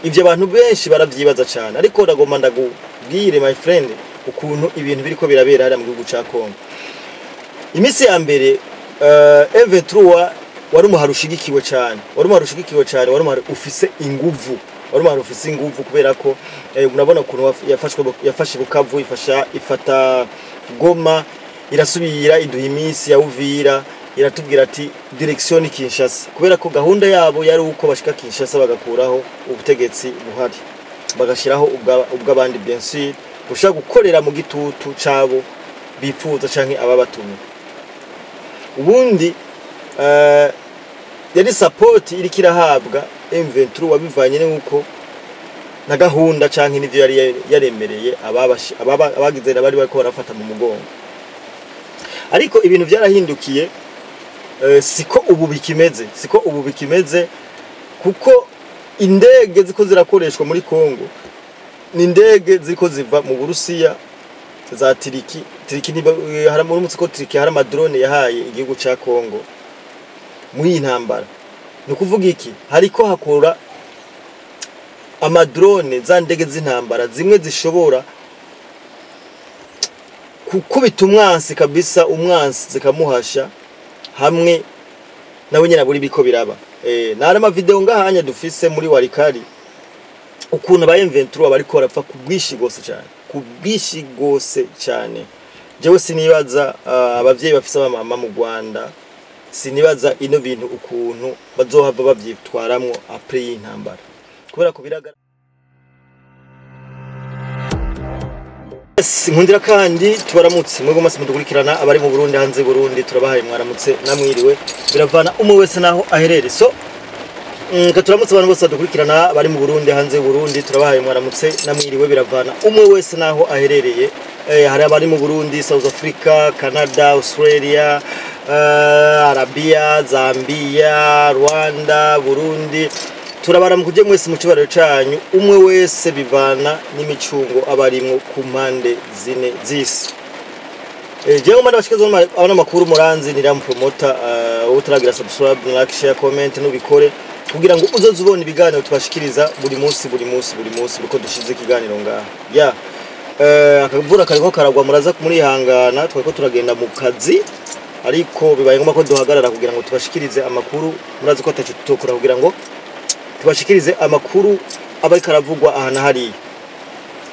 Ivyo abantu benshi baravyibaza cyane, ariko ndagomba ndagubwire, my friend, ukuntu ibintu biriko birabera hariya mu gihugu ca Congo. Iminsi ya mbere M23 wari umuhari ushigikiwe cyane, wari umuhari ushigikiwe cyane, wari umuhari ufise inguvu, wari umuhari ufise inguvu, kubera ko urabona ukuntu yafashwe, yafashe Bukavu, ifasha ifata Goma, irasubira iduha iminsi ya Uvira, iratubwira ati direction ni Kinshasa, kubera ko gahunda yabo yari uko bashika Kinshasa bagakuraho ubutegetsi buhari, bagashiraho ubw'abandi, bien sûr bushobora gukorera mu gitutu cabo bifuza canke ababatumye. Ubundi yari support iriko irahabwa M23 wabivanye n'uko na gahunda canke n'ivyo yari yaremereye abagize bari bariko barafata mu mugongo. Ariko ibintu vyarahindukiye, siko ubu bikimeze, siko ubu bikimeze, kuko indege ziko zirakoreshwa muri Congo ni indege ziko ziva mu Burusiya za Turiki. Turiki ni hari muri ko Turiki hari ama drone yahaye igihugu ca Congo muri iyi ntambara. Ni ukuvuga iki? Hariko hakora ama drone, za ndege z'intambara zimwe zishobora gukubita umwansi kabisa, umwansi zikamuhasha hamwe nawe nyine abura ibiko biraba. Nari ama video ngahanya dufise muri Walikale, ukuntu aba M23 bariko barapfa ku bwinshi gose cyane, ku bwinshi gose cyane. Jewe sinibaza abavyeyi bafise abamama mu Rwanda, sinibaza ino bintu ukuntu bazohava bavyitwaramwo après y'intambara, kubera ko biragaragara. Yes, nkundira kandi tubaramutse mwebwe mwese mudukurikirana, abari mu Burundi, hanze y'u Burundi, turabahaye mwaramutse namwiriwe, biravana umwe wese naho aherere. So ka turamutse abantu bose badukurikirana bari mu Burundi, hanze y'u Burundi, turabahaye mwaramutse namwiriwe, biravana umwe wese naho aherereye. Hari abari mu Burundi, South Africa, Canada, Australia, Arabia, Zambia, Rwanda, Burundi, turabaramukuje mwese mu kibariro canyu, umwe wese bivana n'imicungo abarimwo ku mpande zine z'isi. Jewe manda bashikaza abana makuru muranzi ni Ram Promoter. Utaragira subscribe, like, share, comment, nubikore kugira ngo uzoze ubona ibiganiro tubashikiriza buri munsi, buri munsi, buri munsi uko dushize ikiganiro ngaha. Ya akavura kariko karagwa, muraza kumurihangana, twariko turagenda mu kazi, ariko bibaye ngombwa ko duhagarara kugira ngo tubashikirize amakuru. Murazi ko ataco tutokora kugira ngo tubashikirize amakuru aba ariko aravugwa aha na hariya.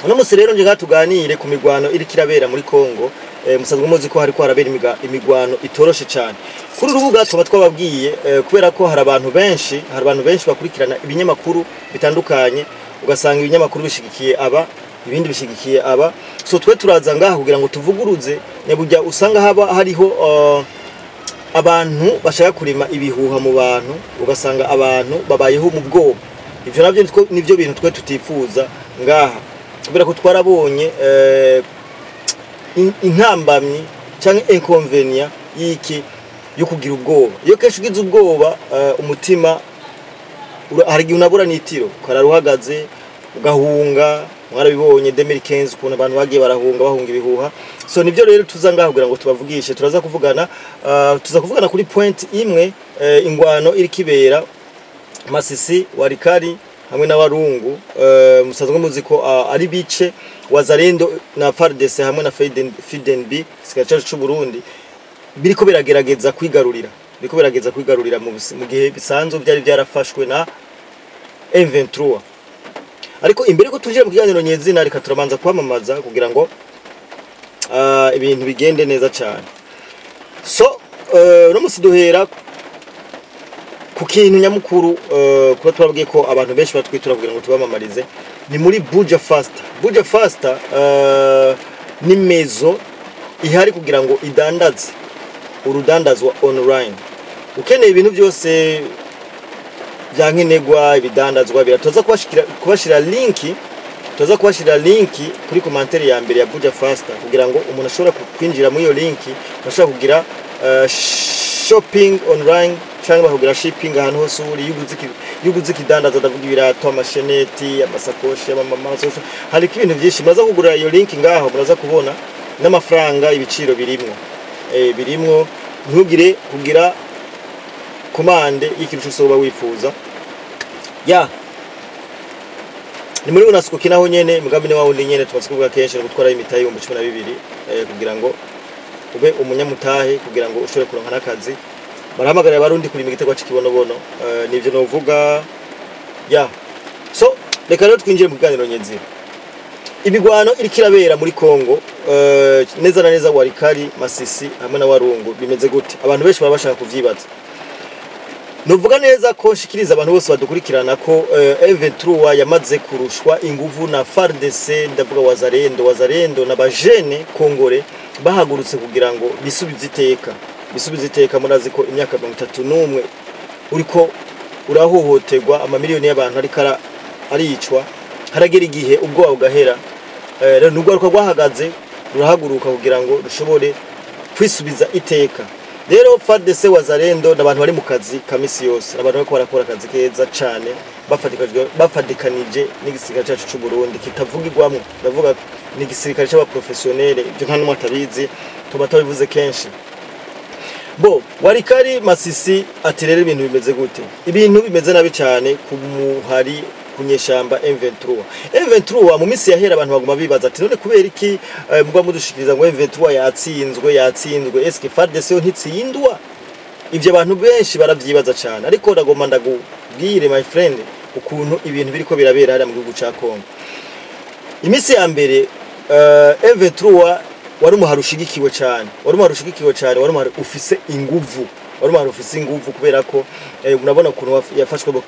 Uno musi rero nje tuganire ku migwano iriko irabera muri Congo. Musanzwe muzi ko hariko harabera imigwano itoroshe cyane. Kuri urubuga tuba twababwiye, kubera ko hari abantu benshi, hari abantu benshi bakurikirana ibinyamakuru bitandukanye, ugasanga ibinyamakuru bishigikiye aba, ibindi bishigikiye aba. So twe turaza ngaha kugira ngo tuvuguruze nyaburya usanga haba hariho abantu bashaka kurima ibihuha mu bantu, ugasanga abantu babayeho mu bwoba. Ivyo navyo nivyo bintu twe tutifuza ngaha, kubera ko twarabonye intambamyi canke inconvénient y'iki yo kugira ubwoba. Iyo kenshi ugize ubwoba, umutima hari igihe unabura n'itiro, ukarara uhagaze, ugahunga. Mwarabibonye 2015 ukuntu abantu bagiye barahunga, bahunga ibihuha. So nivyo rero tuza ngaha kugira ngo tubavugishe. Turaza kuvugana, tuza kuvugana kuri point imwe, ingwano iri kibera Masisi, Walikale hamwe n'Abarungu. Musanzwe muzi ko ari bice Wazalendo na FARDC hamwe na FDNB, igisirikare cacu c'u Burundi, biriko biragerageza kwigarurira, biriko biragerageza kwigarurira mu gihe bisanzwe byari byarafashwe na M23. Ariko imbere ko tuje mu kiganiro nyezina, reka turabanza kwamamaza kugira ngo ibintu bigende neza cyane. So uno musi duhera ku kintu nyamukuru, kuba twabwiye ko abantu benshi batwitura kugira ngo tubamamarize, ni muri Buja Fasta. Buja Fasta ni maison ihari kugira ngo idandaze urudandazwa online. Ukeneye ibintu byose bya nkenerwa, ibidandazwa biratoza, kubashira link, tuza kubashira link kuri commentaire ya mbere ya Buja Fasta, kugira ngo umuntu ashobora kwinjira muri iyo link, ashobora kugira shopping online cyangwa bakagira shipping ahantu hose uri. Iyo uguze ikidandaza, ndavuga ibirato, amasheneti, amasakoshi, amamama, amasakoshi, hariko ibintu byinshi. Muraza kugura iyo link ngaho, muraza kubona n'amafaranga, ibiciro birimwo, birimwo. Ntugire kugira commande y'ikintu cyose uba wifuza ya. Ni muri Unaskoki naho nyene, mugambi ni wawundi nyene tumaze kuvuga kenshi, no gutwara imitahe 12,000 kugira ngo ube umunyamutahe, kugira ngo ushobore kuronka n'akazi. Barahamagarira Abarundi kurima igiterwa c'ikibonobono. Nivyo novuga ya. So reka rero twinjire mu kiganiro nyezina. Imigwano iriko irabera muri Kongo, neza na neza Walikale, Masisi hamwe na Warungu, bimeze gute? Abantu benshi baba bashaka kuvyibaza. Nuvuga neza ko nshikiriza abantu bose badukurikirana ko M23 yamaze kurushwa inguvu na FARDC, ndavuga Wazalendo. Wazalendo na bajene Kongore bahagurutse kugira ngo bisubize iteka, bisubize iteka. Murazi ko imyaka 31 uriko urahohoterwa, amamiliyoni y'abantu ariko aricwa, haragera igihe ubwoba bugahera. Rero nubwo rwahagaze, rurahaguruka kugira ngo rushobore kwisubiza iteka. Rero FARDC, Wazalendo n'abantu bari mu kazi ka misi yose, n'abantu bariko barakora akazi keza cane, bafatikanije n'igisirikare cacu c'u Burundi kitavugirwamwo. Ndavuga ni igisirikare c'abaprofessionnel, ibyo nta n'umwe atabizi, tuba tubivuze kenshi. Bo Walikale, Masisi, ati rero ibintu bimeze gute? Ibintu bimeze nabi cyane ku muhari, ku nyeshamba M23. M23 mu minsi yahera abantu baguma bibaza ati: "None kubera iki mugwa mudushikiriza ngo M23 yatsinzwe, yatsinzwe? Eske FARDC yo ntitsindwa?" Ivyo abantu benshi baravyibaza cyane, ariko ndagomba ndagubwire, my friend, ukuntu ibintu biriko birabera hariya mu gihugu ca Congo. Iminsi ya mbere M23 wari umuhari ushigikiwe cyane, wari umuhari ushigikiwe cyane, wari umuhari ufise inguvu, wari umuhari ufise inguvu, kubera ko murabona ukuntu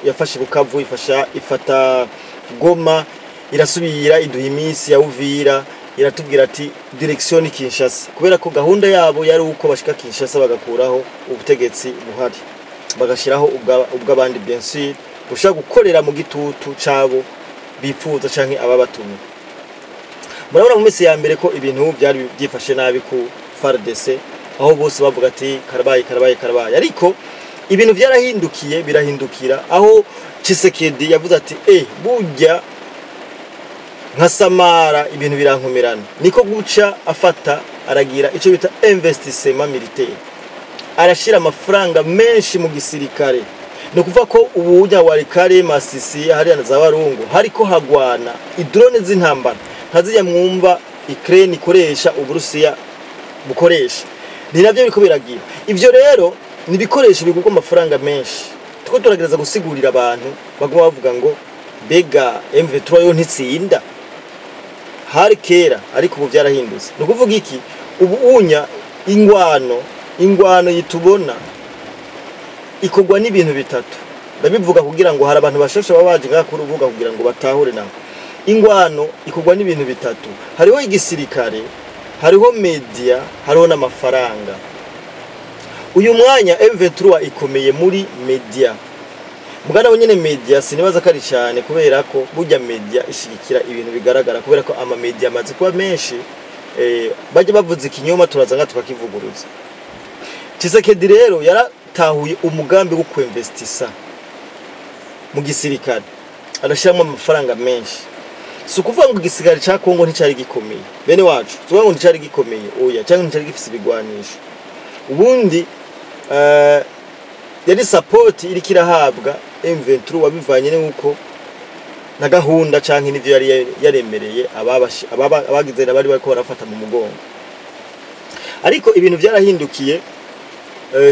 yafashe Bukavu, ifasha ifata Goma, irasubira iduha iminsi ya Uvira, iratubwira ati direction ni Kinshasa, kubera ko gahunda yabo yari uko bashika Kinshasa bagakuraho ubutegetsi buhari, bagashiraho ubw'abandi, bien sûr ushaka gukorera mu gitutu cabo bifuza canke ababatumye. Murabona mu minsi ya mbere ko ibintu byari byifashe nabi ku FARDC, aho bose bavuga ati karabaye, karabaye, karabaye. Ariko ibintu byarahindukiye, birahindukira aho Tshisekedi yavuze ati: "Burya nka Samara ibintu birankomerana." Niko guca afata aragira icyo bita investissement militaire, arashira amafaranga menshi mu gisirikare. Ni ukuvuga ko ubu ujya Walikale, Masisi, hariya na za Warungu, hariko hagwana idrone z'intambara nka zirya mwumva Ukraine ikoresha, Uburusiya bukoresha, ni navyo biriko biragira. Ivyo rero ni ibikoresho bigurwa amafaranga menshi. Tuko turagereza gusigurira abantu baguma bavuga ngo mbega M23 yo ntitsinda? Hari kera, ariko ubu byarahindutse. Ni ukuvuga iki? Ubu unya ingwano yitubona ikorwa n'ibintu bitatu. Ndabivuga kugira ngo hari abantu bashasha baba baje ngaha kurubuga, kugira ngo batahure nabo. Ingwano ikorwa n'ibintu bitatu: hariho igisirikare, hariho media, hariho n'amafaranga. Uyu mwanya M23 ikomeye muri media. Mugana we nyene media sinibaza ko ari cyane, kubera ko burya media ishigikira ibintu bigaragara, kubera ko ama media amaze kuba menshi, bajya bavuza ikinyoma turaza nga tukakivuguruza. Tshisekedi rero yaratahuye umugambi wo kwinvestisa mu gisirikare, arashyiramo amafaranga menshi. Si ukuvuga ngo igisirikare ca Kongo nticari gikomeye, bene wacu, si ukuvuga ngo nticari gikomeye, oya, cyangwa nticari gifise ibigwanisho. Ubundi yari support iriko irahabwa M23 wabivanye n'uko na gahunda canke n'ivyo yari yaremereye abagize bari bariko barafata mu mugongo. Ariko ibintu byarahindukiye,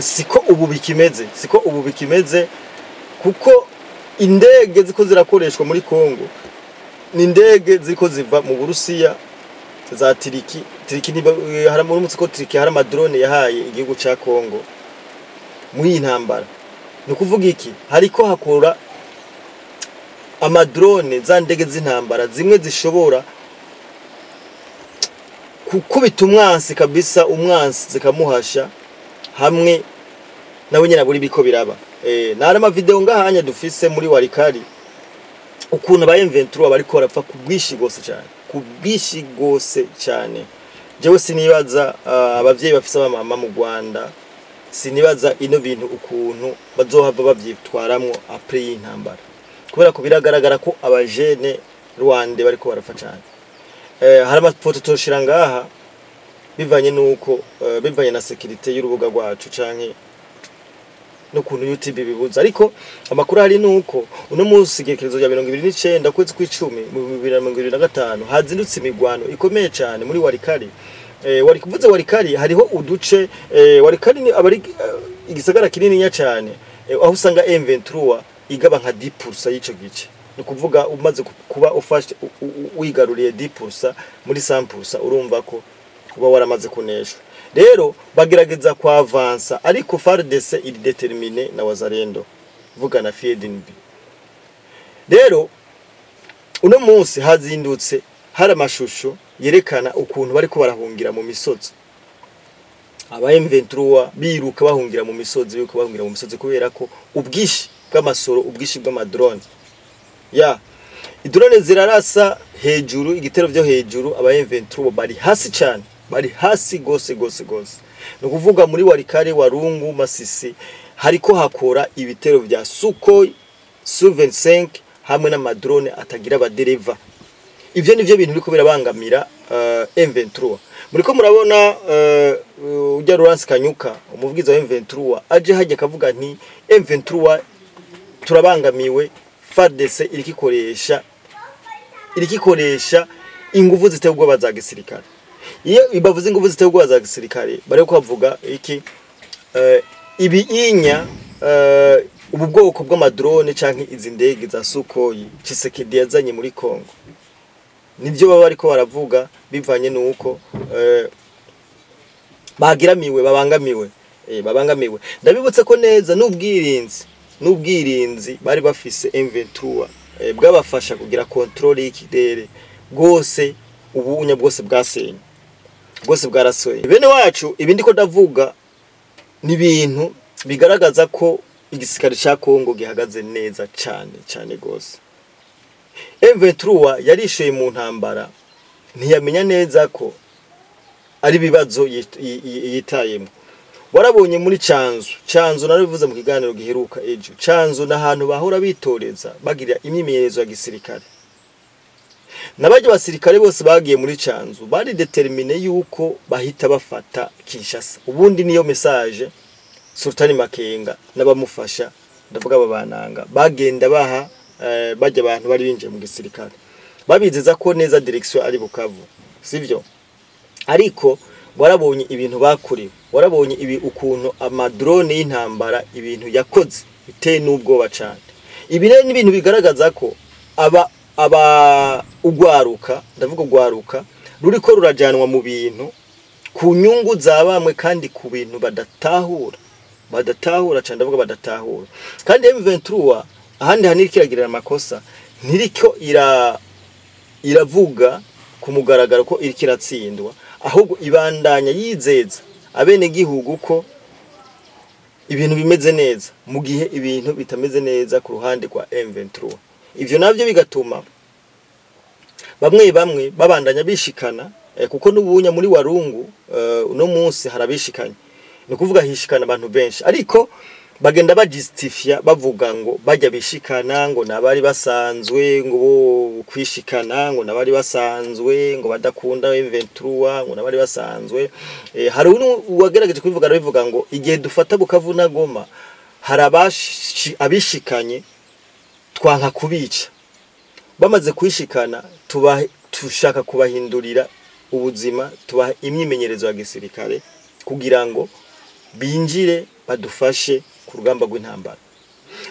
siko ubu bikimeze, siko ubu bikimeze, kuko indege ziko zirakoreshwa muri Kongo ni indege ziko ziva mu Burusiya, za Turiki. Turiki ni hari muri ko Turiki hari amadrone yahaye igihugu ca Kongo muri iyi ntambara. Ni ukuvuga iki? Hariko hakora amadrone, za ndege z'intambara zimwe zishobora gukubita umwansi kabisa, umwansi zikamuhasha hamwe nawe nyine aburi biko biraba. Nari ama video ngahanya dufise muri Walikale, ukuntu aba M23 bariko barapfa ku bwinshi gose cyane, ku bwinshi gose cyane. Jewe sinibaza abavyeyi bafise abamama mu Rwanda, sinibaza ino bintu ukuntu bazohava bavyitwaramwo après y'intambara, kubera ko biragaragara ko abajene Rwanda bariko barapfa cyane. Hari amafoto toshira ngaha bivanye nuko bivanye na sécurité y'urubuga rwacu canke n'ukuntu YouTube bibuza. Ariko amakuru hari nuko uno munsi igerekerezo rya 29 kwezi kw'icumi mu 2025 hazindutse imigwano ikomeye cyane muri Walikale. Wari kuvuze Walikale hariho uduce, Walikale ni abari igisagara kinini nya cyane, aho usanga M23 igaba nka 10% y'ico gice. Ni kuvuga umaze kuba ufashe wigaruriye 10% muri 100%, urumva ko uba waramaze kuneshwa. Rero bagerageza kwa avansa, ariko FARDC iri déterminée na Wazalendo, vuga na FDNB. Rero uno munsi hazindutse hari amashusho yerekana ukuntu bariko barahungira mu misozi, aba M23 biruka bahungira mu misozi, biruka bahungira mu misozi kubera ko ubwishi bw'amasoro, ubwishi bw'amadrone, ya idrone zirarasa hejuru, igitero byo hejuru. Aba M23 bari hasi cyane, bari hasi gose gose gose. Ni ukuvuga muri Walikale, Warungu, Masisi hariko hakora ibitero vya Sukhoi Su-25 hamwe n'amadrone atagira abadereva. Ivyo nivyo bintu biriko birabangamira M23. Muriko murabona ujya Lawrence Kanyuka, umuvugizi wa M23, aje hajya akavuga nti M23 turabangamiwe, FARDC irikikoresha inguvu ziteye ubwoba za gisirikare. Iyo bavuze inguvu ziteye ubwoba za gisirikare, bariko bavuga iki? Ibi inya ubu bwoko bw'amadrone canke izi ndege za Sukhoi Tshisekedi yazanye muri Congo, nivyo baba bariko baravuga, bivanye nuko bagiramiwe, babangamiwe, babangamiwe. Ndabibutse ko neza n'ubwirinzi bari bafise M23, bwabafasha kugira contrôle y'ikirere bwose, ubunya bwose bwasenye, bwose bwarasoye. Bene wacu, ibi ndiko ndavuga ni ibintu bigaragaza ko igisirikare ca Congo gihagaze neza cyane cyane gose. M23 yarishoye mu ntambara, ntiyamenya neza ko ari ibibazo yitayemo. Warabonye muri Canzu, Canzu narabivuze mu kiganiro giheruka ejo, Canzu n'ahantu bahora bitoreza bagira imyimenyerezo ya gisirikare. N'abajya basirikare bose bagiye muri Canzu bari déterminés yuko bahita bafata Kinshasa. Ubundi niyo message Sultani Makenga n'abamufasha, ndavuga ababananga, bagenda baha bajya abantu bari binjiye mu gisirikare, babizeza ko neza direction ari Bukavu, sivyo? Ariko warabonye ibintu bakorewe, warabonye ibi ukuntu amadrone y'intambara ibintu yakoze biteye n'ubwoba cyane. Ibi rero ni ibintu bigaragaza ko aba ugwaruka, ndavuga ugwaruka ruriko rurajanwa mu bintu ku nyungu za bamwe kandi ku bintu badatahura, badatahura cyane, ndavuga badatahura. Kandi M23 ahandi haniri kiragirira amakosa, ntiriko iravuga ku mugaragaro ko iriko iratsindwa, ahubwo ibandanya yizeza abene gihugu ko ibintu bimeze neza mu gihe ibintu bitameze neza ku ruhande rwa M23. Ivyo navyo bigatuma bamwe bamwe babandanya bishikana, kuko n'ubunya muri Warungu uno munsi harabishikanye, ni kuvuga hishikana abantu benshi, ariko bagenda bajustifia bavuga ngo bajya bishikana ngo nabari basanzwe, ngo bo kwishikana ngo nabari basanzwe, ngo badakunda M23, ngo nabari basanzwe. Hari uwagerageje kubivuga, arabivuga ngo igihe dufata Bukavu na Goma hari abishikanye twanka kubica, bamaze kwishikana tuba tushaka kubahindurira ubuzima, tubaha imyimenyerezo ya gisirikare kugira ngo binjire badufashe ku rugamba rw'intambara.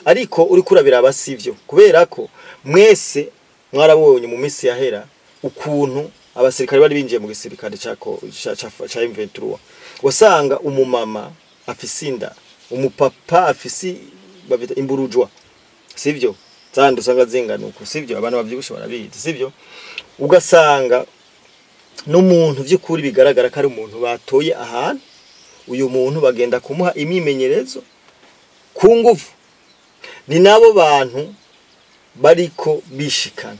Ariko uriko urabiraba sivyo, kubera ko mwese mwarabonye mu minsi yahera ukuntu abasirikare bari binjiye mu gisirikare ca M23. Wasanga umumama afise inda, umupapa afise babita imburujwa, sivyo? Zandi usanga zingana uko, sivyo? Abantu bavyibushe barabizi, sivyo? Ugasanga n'umuntu vy'ukuri bigaragara ko ari umuntu batoye ahantu, uyu muntu bagenda kumuha imyimenyerezo ku nguvu. Ni nabo bantu bariko bishikana,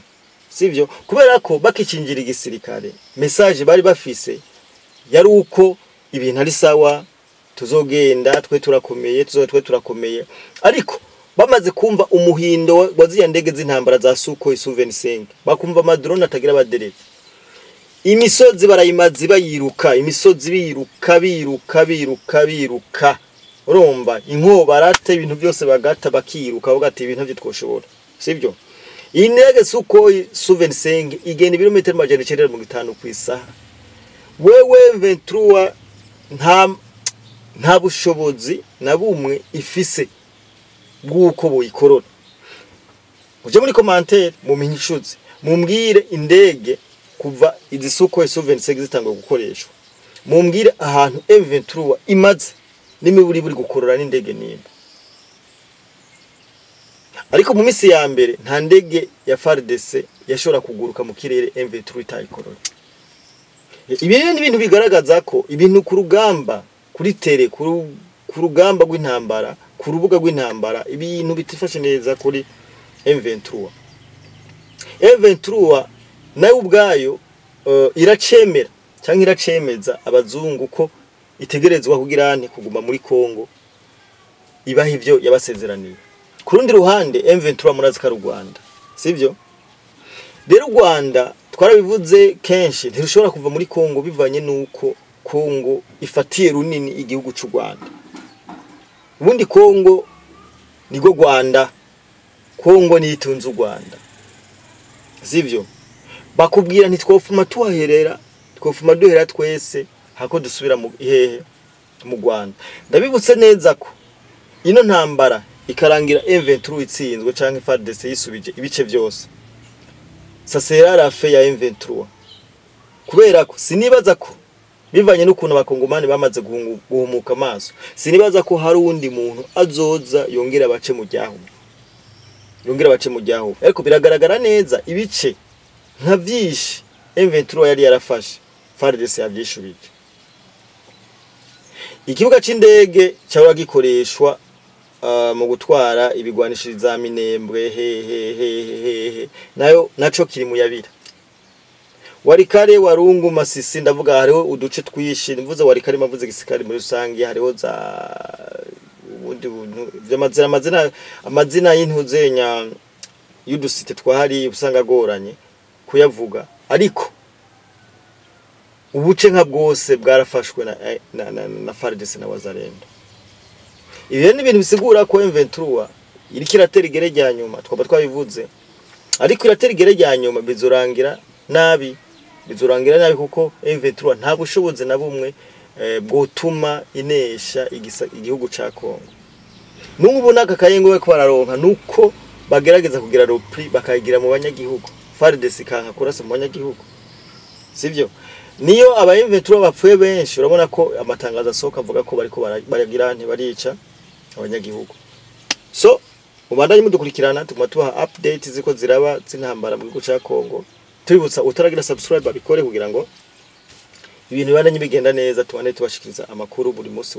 sivyo? Kubera ko bakicinjira igisirikare, message bari bafise yari uko ibintu ari sawa, tuzogenda twe turakomeye, twe turakomeye. Ariko bamaze kumva umuhindo wa ziriya ndege z'intambara za Sukhoi Su-25, bakumva amadrone atagira abadereva, imisozi barayimaze bayiruka, imisozi biruka biruka biruka biruka. Urumva inkoba barate ibintu byose bagata bakiruka bavuga ati ibintu twoshobora, sibyo? Iyi ndege Sukhoi Su-25 igenda ibirometero 950 ku isaha. Wewe M23 nta bushobozi na bumwe ifise bw'uko boyikorora. Muje muri commentaire muminyishuze, mumbwire indege kuva izi Sukhoi Su-25 zitangwa gukoreshwa, mumbwire ahantu M23 imaze n'imiburi buri gukorora n'indege nimba. Ariko mu misi ya mbere nta ndege ya FARDC yashobora kuguruka mu kirere M23 itayikorora. Ibi ni ibintu bigaragaza ko ibintu ku rugamba, kuri tere, ku rugamba rw'intambara, ku rubuga rw'intambara, ibintu bitifashe neza kuri M23. M23 nayo ubwayo iracemera cyangwa iracemeza abazungu ko itegerezwa kugira nti kuguma muri Kongo ibaha ivyo yabasezeraniye. Ku rundi ruhande M23 murazi ko Rwanda, sivyo? Rero Rwanda twarabivuze kenshi ntirushobora kuva muri Kongo bivanye nuko Kongo ifatiye runini igihugu cy'u Rwanda. Ubundi Kongo nirwo Rwanda, Kongo nitunze u Rwanda, sivyo? Bakubwira ntitwofuma tuhaherera, twofuma duhera twese hako dusubira mu hehe mu Rwanda. Ndabibutse neza ko ino ntambara ikarangira M23 itsinzwe canke FARDC yisubije ibice byose, ça sera la fin ya M23. Kubera ko sinibaza ko bivanye n'ukuntu abakongomani bamaze guhumuka amaso, sinibaza ko hari uwundi muntu azoza yongera bace mu ryaho, yongera bace mu ryaho. Ariko biragaragara neza ibice nka vyinshi M23 yari yarafashe, FARDC yavyishubije. Ikibuga c'indege cyaba gikoreshwa mu gutwara ibigwanishiriza Minembwe he he he he, nayo naco kiri mu yabira. Walikale, Warungu, Masisi, ndavuga hariho uduce twishi. Mvuze Walikale mavuze gisikari muri rusangi, hariho za ubundi vy'amazina amazina y'intuzenya y'udusite twahari usanga agoranye kuyavuga, ariko ubuce nka bwose bwarafashwe na FARDC na Wazalendo. Ibi ni ibintu bisigura ko M23 iriko iratera igere rya nyuma, twaba twabivuze, ariko iratera igere rya nyuma bizorangira nabi, bizorangira nabi kuko M23 nta bushobozi na bumwe bwotuma inesha igihugu ca Kongo. N'ubu naka kayengo we ko bararonka nuko bagerageza kugira repli bakayigira mu banyagihugu. FARDC kanka kurasa mu banyagihugu, sivyo? Niyo aba M23 bapfuye benshi, urabona ko amatangazo asohoka avuga ko bariko baragira ntibarica abanyagihugu. So ubandanye mudukurikirana, tuguma tubaha update ziko ziraba z'intambara mu gihugu ca Kongo. Tubibutsa utaragira subscribe babikore kugira ngo ibintu bibandanye bigenda neza, tubane tubashikiriza amakuru buri munsi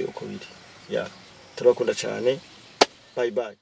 uko biri. Ya, turabakunda cyane. Bye bye.